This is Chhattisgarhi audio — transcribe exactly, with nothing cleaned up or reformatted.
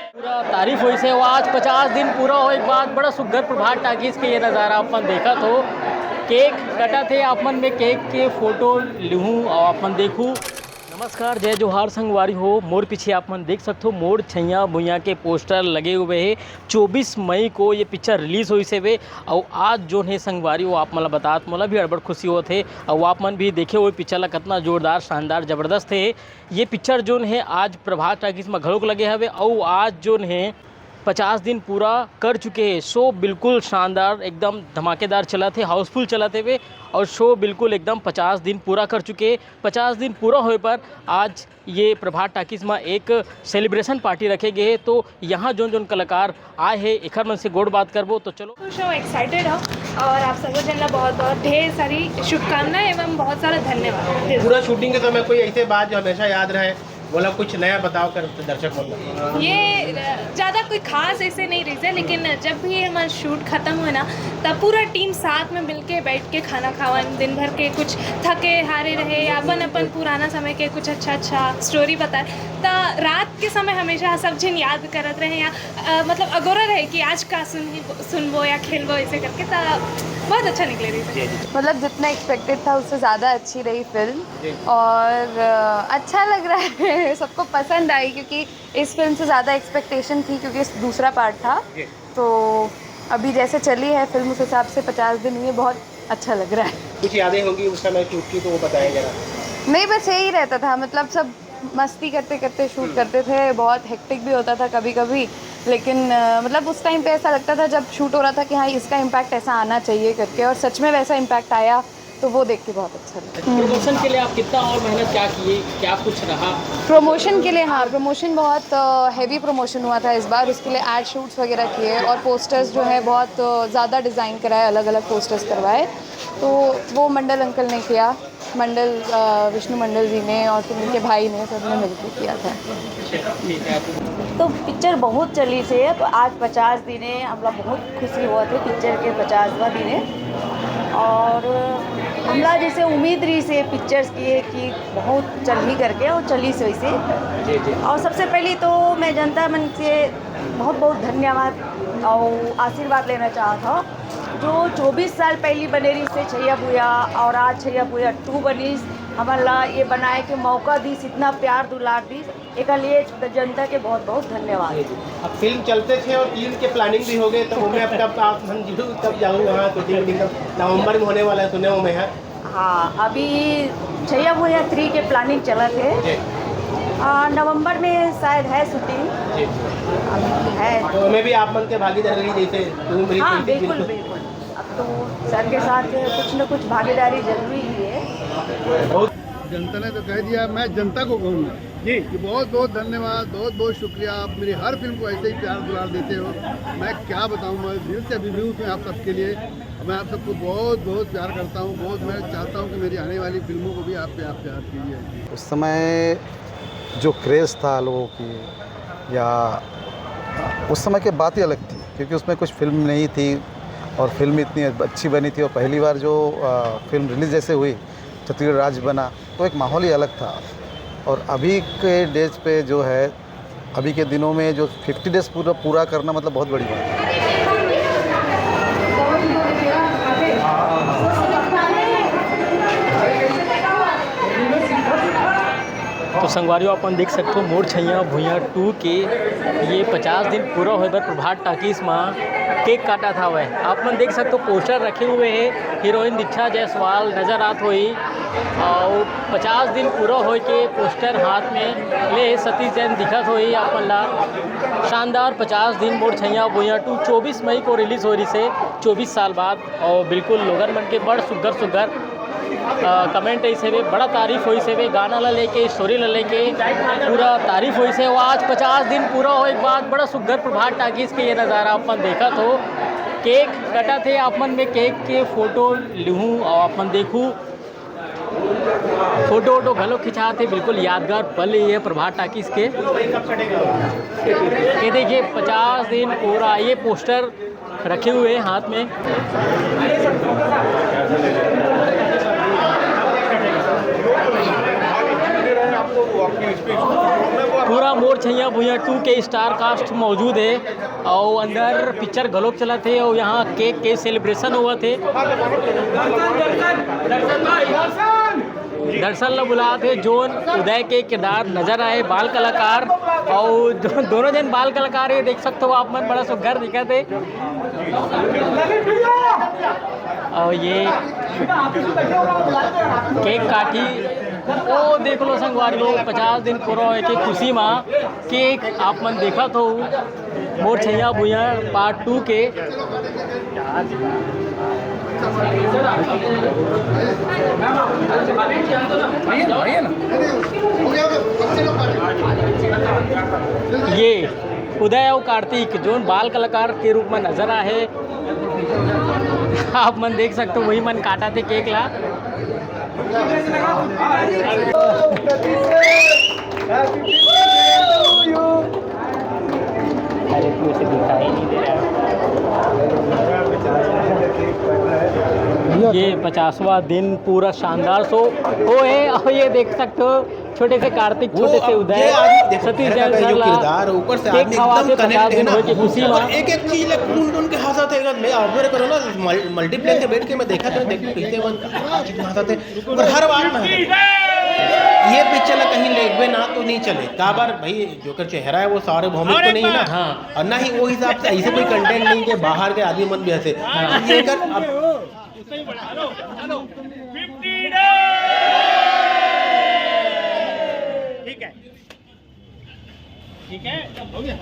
पूरा तारीफ होइस हे। आज पचास दिन पूरा होए के बाद बड़ा सुग्घर प्रभात टाकीज के ये नजारा अपन देखत हो। केक कटत हे, आप मन में केक के फोटो लिहूं अउ आप मन देखू। नमस्कार, जय जोहार संगवारी हो। मोर पीछे आप मन देख सकथो मोर छैया भुइयां के पोस्टर लगे हुए हे। चौबीस मई को ये पिक्चर रिलीज होइस हेवे अउ आज जोन हे संगवारी हो, आप मन ला बतात मोला भी अड़बड़ खुशी होत हे अउ आप मन भी देखे हुए पिक्चर ला, कतना जोरदार, शानदार, जबरदस्त हे। ये पिक्चर जोन हे आज प्रभात टाकीज म घलोक लगे हवे अउ आज जोन हे पचास दिन पूरा कर चुके हे। शो बिल्कुल शानदार, एकदम धमाकेदार चलत हे, हाउसफुल चलत हेवे अउ शो बिल्कुल एकदम पचास दिन पूरा कर चुके हे। पचास दिन पूरा होए पर आज ये प्रभात टाकीज म एक सेलिब्रेशन पार्टी रखे गे हे, तो यहाँ जोन जोन कलाकार आए हे एखर मन से गोठ बात करबो। तो चलो। खुश हूँ, एक्साइटेड हूँ और आप सबो जन ला बहुत बहुत ढेर सारी शुभकामनाएं एवं बहुत सारा धन्यवाद। पूरा शूटिंग के समय कोई ऐसे बात जो हमेशा याद रहे, बोला कुछ नया बताओ कर दर्शक मन ला। ये ज़्यादा कोई खास ऐसे नहीं रहिस हे, लेकिन जब भी हमारा शूट खत्म हुआ ना, तब पूरा टीम साथ में मिलके बैठ के खाना खावन, दिन भर के कुछ थके हारे रहे, अपन अपन पुराना समय के कुछ अच्छा अच्छा स्टोरी बताए, त रात के समय हमेशा सब झन याद करत रहे या अ, मतलब अगोरा रहे कि आज का सुन सुनबो या खेलबो ऐसे करके, त बहुत अच्छा निकले रहिस। मतलब जितना एक्सपेक्टेड था उससे ज़्यादा अच्छी रही फिल्म। और अ, अच्छा लग रहा है सबको पसंद आई, क्योंकि इस फिल्म से ज़्यादा एक्सपेक्टेशन थी, क्योंकि इस दूसरा पार्ट था। तो अभी जैसे चली है फिल्म, उस हिसाब से पचास दिन हुए, बहुत अच्छा लग रहा है। कुछ यादें होंगी उस समय शूट की, तो वो बताएं जरा। नहीं, बस यही रहता था, मतलब सब मस्ती करते करते शूट करते थे। बहुत हेक्टिक भी होता था कभी कभी, लेकिन अ, मतलब उस टाइम पे ऐसा लगता था जब शूट हो रहा था कि हाँ, इसका इम्पैक्ट ऐसा आना चाहिए करके, और सच में वैसा इम्पैक्ट आया, तो वो देख के बहुत अच्छा लगा। प्रमोशन के लिए आप कितना और मेहनत क्या किए, क्या कुछ रहा? प्रमोशन के लिए, हाँ, प्रमोशन बहुत हैवी प्रमोशन हुआ था इस बार। उसके लिए एड शूट्स वगैरह किए और पोस्टर्स जो है बहुत ज़्यादा डिज़ाइन कराए, अलग अलग पोस्टर्स करवाए। तो वो मंडल अंकल ने किया, मंडल अ, विष्णु मंडल जी ने और फिर उनके भाई ने, सब ने मिलकर किया था। तो पिक्चर बहुत चली से, तो आज पचास दिन है, हमला बहुत खुशी हुआ थे पिक्चर के पचासवां दिन है। और हमला जैसे उम्मीद रहिस हे पिक्चर्स की है कि बहुत चलही करके, और चली से वैसे। जी, जी। और सबसे पहले तो मैं जनता मन से बहुत बहुत धन्यवाद और आशीर्वाद लेना चाहत हूँ, जो चौबीस साल पहली बने रहिस हे छैया भुइयां, और आज छैया भुइयां टू बनिस, हमन ला ये बनाए के मौका दिस, इतना प्यार दुलार दिस, एकर लिए जनता के बहुत बहुत धन्यवाद। अब फिल्म चलते थे और तीन के प्लानिंग भी हो गए, तो मैं अब कब आप हम जरूर तब जाऊँ वहाँ, तो तीन दिन नवंबर में होने वाला है, सुने हूँ मैं। हाँ, अभी छैया भुइयां थ्री के प्लानिंग चलत हे। जी। आ, नवंबर में शायद है शूटिंग। जी। अभी है। तो हमें भी आप मन के भागीदारी जैसे तुम मेरी हाँ, थी, बिल्कुल, बिल्कुल। बिल्कुल। अब तो सर के साथ कुछ न कुछ भागीदारी जरूरी ही है। बहुत जनता ने तो कह दिया, मैं जनता को कहूँगा जी। कि बहुत बहुत धन्यवाद, बहुत बहुत शुक्रिया। आप मेरी हर फिल्म को ऐसे ही प्यार दुलार देते हो, मैं क्या बताऊँ, मैं दिल से अभिभूत हूँ आप सबके लिए। मैं आप सबको बहुत बहुत प्यार करता हूँ, बहुत मैं चाहता हूँ कि मेरी आने वाली फिल्मों को भी आप प्यार प्यार कीजिए। उस समय जो क्रेज़ था लोगों की, या उस समय की बात ही अलग थी, क्योंकि उसमें कुछ फिल्म नहीं थी और फिल्म इतनी अच्छी बनी थी, और पहली बार जो अ, फिल्म रिलीज जैसे हुई, छत्तीसगढ़ राज्य बना, तो एक माहौल ही अलग था। और अभी के डेज पे जो है, अभी के दिनों में जो फिफ्टी डेज पूरा पूरा करना, मतलब, बहुत बड़ी बात है। तो संगवारी हो, अपन देख सकथो मोर छैया भुइयां टू के ये पचास दिन पूरा होए बर प्रभात टाकीज म केक काटत हवय। आप मन देख सकथो पोस्टर रखे हुए हे, हीरोइन दीक्षा जायसवाल नजर आत होही। अउ पचास दिन पूरा होए के पोस्टर हाथ में ले सतीश जैन दिखत होही आप मन ला। शानदार पचास दिन मोर छैया भुइयां टू चौबीस मई को रिलीज हो रहिस हे, चौबीस साल बाद। अउ बिल्कुल लोगन मन के बड़ सुग्घर सुग्घर अ, कमेंट अइस हेवे, बड़ा तारीफ होइस हेवे, गाना ला लेके, स्टोरी ला लेके पूरा तारीफ होइस हे। अउ आज पचास दिन पूरा होए के बाद बड़ा सुग्घर प्रभात टाकीज के ये नजारा अपन देखत हो। केक कटत हे, आप मन में केक के फोटो लिहूं अउ आप मन देखू, फोटो वोटो घलो खिंचात हे। बिल्कुल यादगार पल ये प्रभात टाकीज के। ये देखिए, पचास दिन पूरा, ये पोस्टर रखे हुए हैं हाथ में। पूरा मोर छैया भुइया टू के स्टार कास्ट मौजूद हे, अउ अंदर पिक्चर घलोक चलत हे, अउ यहाँ केक के सेलिब्रेशन होवत हे। दर्शन ला बुलात हे, जोन उदय के किरदार नजर आए, बाल कलाकार, अउ दो, दोनों जन बाल कलाकार हे, देख सकते हो आप मन, बड़ा सुग्घर दिखत हे। अउ ये केक काटी, ओ देख लो संगवारी हो, पचास दिन पूरा होए के खुशी मा केक आप मन देखत हो मोर छैया भुइया पार्ट टू के। ये उदय अउ कार्तिक जोन बाल कलाकार के रूप में नजर आए हे, आप मन देख सकते हो, वही मन काटत हे केक ला। अरे, तू इसे दिखाई नहीं दे रहा। ये पचासवां दिन पूरा शानदार शो हो हे, अउ ये देख सकते हो, छोटे से कार्तिक, वो छोटे से अब उदय, ये आदमी देखो, सतीश जैन सर ला किरदार, ऊपर से केक आदमी खवा एकदम के कनेक्ट पचास है दिन ना, होए के खुशी मा। एक एक चीज ला कून कून के हंसत हे, मैं ऑब्जर्व करो ना, मल्टीप्लेक्स में बैठ के मैं देखा था, देखो कैसे मन हंसत हे, पर हर बात में हंसत हे। ये पिक्चर ला कहीं लेगबे ना तो नहीं चले, काबर भाई, जोकर चेहरा है वो सार्वभौमिक तो नहीं ना, हाँ। और ना ही वो हिसाब से ऐसे कोई कंटेंट नहीं कि बाहर के आदमी मन भी हंसे। हाँ। ये कर अब ठीक है, ठीक है।